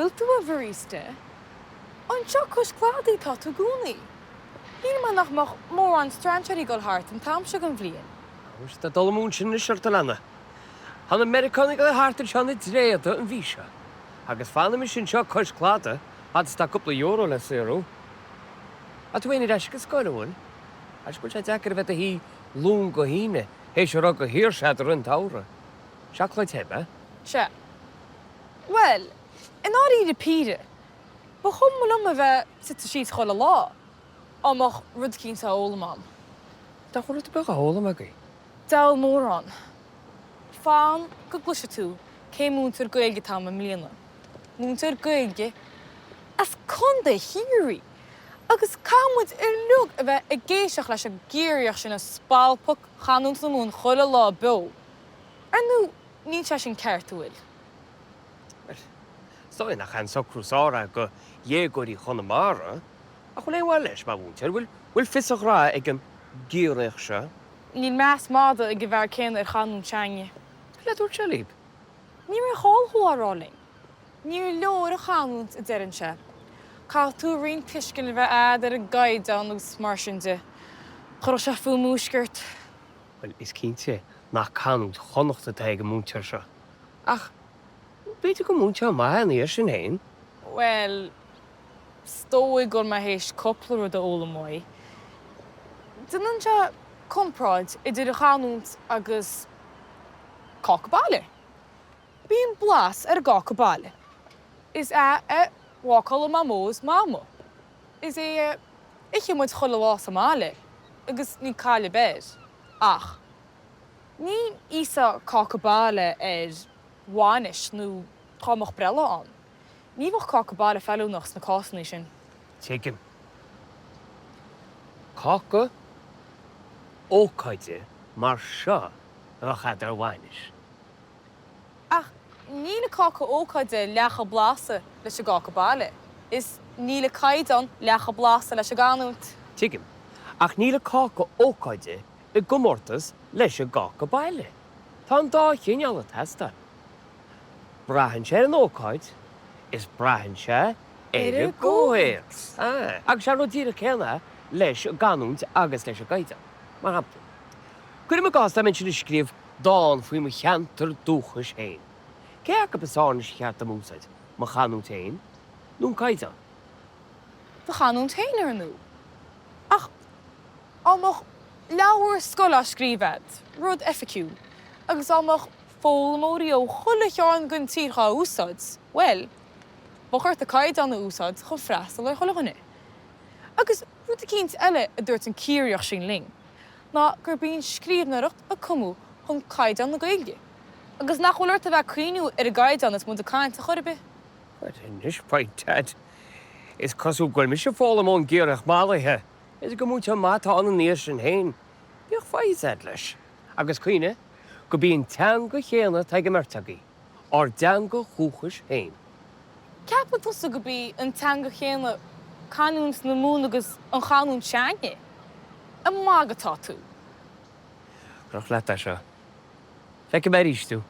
Bhfuil tú, a bharista? Anseo cois cladaigh atá tú i gcónaí. Shíl mé nach mbeadh mórán strainséirí ag dul thart an t-am seo den bhliain. Anois tá dul amú ansin anois ort, a leana. Tá na Meiriceánaigh ag dul thart anseo ina dtréada an mhí seo. Agus fanfaidh mise anseo cois cladaigh fad is atá cúpla euro le saothrú. Tá tú féin ar ais ag an scoil, an bhfuil? Agus go bhfuil sé deacair a bheith i do shuí Luan go hAoine théis a raibh de shaoirse agat i rith an tsamhraidh. Seacláid the, ab ea? Sea. Bhuel, i ndáiríre píre, ba chuma liom a bheith suite síos chuile lá, á mbeadh rud eicínt á fhoghlaim a'm. Dá bhfuil rud ar bith á fhoghlaim agaibh. Diabhal mórán. Fan go gcloisfidh tú cén múinteoir Gaeilge atá a'm i mbliana. Múinteoir Gaeilge as Contae Chiarraí! Agus caithfidh muid uilig a bheith ag éisteacht leis an gCiarraíoch sin ag spalpadh chanúint na Mumhan chuile lá beo. Ar ndú, níl sé sin ceart, an bhfuil? Bhuel, is dóigh nach é an socrú is fearr é do dhéagóirí Chonamara, ach bhfuil aon mhaith leis mar mhúinteoir? Bhfuil, bhfuil fios a ghraithe ag an gCiarraíoch seo? Níl meas madaidh ag an bhfear céanna ar chanúint s'againne. Cad a dúirt sé libh? Ní raibh ar chall thú á rá linn. Níor leor an chanúint, a deireann sé. Caithfidh tú roinnt tuiscint a bheith a'd ar an gcaighdeán agus mar sin de. Chuirfeadh sé fuathmhúisc ort. Bhuel, is cinnte nach canúint Chonnacht atá ag an múinteoir seo. Ach b'fhéidir gur múinteoir maith é ina dhiaidh sin féin. Bhuel, is dóigh go bhfuil mé théis cúpla rud a fhoghlaim uaidh. Déanann sé comparáid idir an chanúint agus cáca baile. Bíonn blas ar an gcáca baile. Is é a bhácáladh Mamó is Mama. Is é a itheann muid chuile lá sa mbaile agus níl caill ar bith air. Ach ní íosfá cáca baile ar bhainis nó dhá mbeadh breithlá ann. Ní bheadh cáca baile feiliúnach sna cásanna sin. Tuigim. Cáca ócáide mar seo a bheadh a'd ar bhainis. Ach níl an cáca ócáide leath chomh blasta leis an gcáca baile, is níl an caighdeán leath chomh blasta leis an gcanúint. Tuigim. Ach níl an cáca ócáide i gcomórtas leis an gcáca baile. Tá an dá chineál ag teastáil. Braitheann sé ar an ócáid is braitheann sé ar an gcomhthéacs. Agus sé an rud díreach céanna é leis an gcanúint agus leis an gcaighdeán. Mar shampla, cuirim i gcás dá mbeinnse ag scríobh dán faoi mo cheantar dúchais féin. Cé acu is fearr anois ar cheart dom a úsáid, mo chanúint féin nó an caighdeán? Do chanúint féin, ar ndú. Ach á mbeadh leabhar scoile á scríobh a'd, rud oifigiúil, agus á mbeadh foghlaimeoirí ó chuile chearn den tír dhá úsáid, bhuel, bheadh ort an caighdeán a úsáid chun freastal ar chuile dhuine. Agus rud eicínt eile a dúirt an Ciarraíoch sin linn, ná gurb í an scríbhneoireacht a cumadh chun caighdeán na Gaeilge, agus nach bhfuil ort a bheith ag cuimhniú ar an gcaighdeán is muid ag caint ar chor ar bith. Bhuel, anois, by dad, is cosúil go bhfuil mise ag foghlaim ón gCiarraíoch mallaithe. B'fhéidir gur múinteoir maith atá ann ina dhiaidh sin féin. Bíodh foighid a'd leis. Agus cuimhnigh gurb í an teanga chéanna atá ag an mbeirt agaibh, ár dteanga dhúchais féin. Ceapann tusa gurb í an teanga chéanna canúint na Mumhan agus an chanúint s'againne? Ag magadh atá tú. Croch leat é seo. Feicfidh mé arís thú.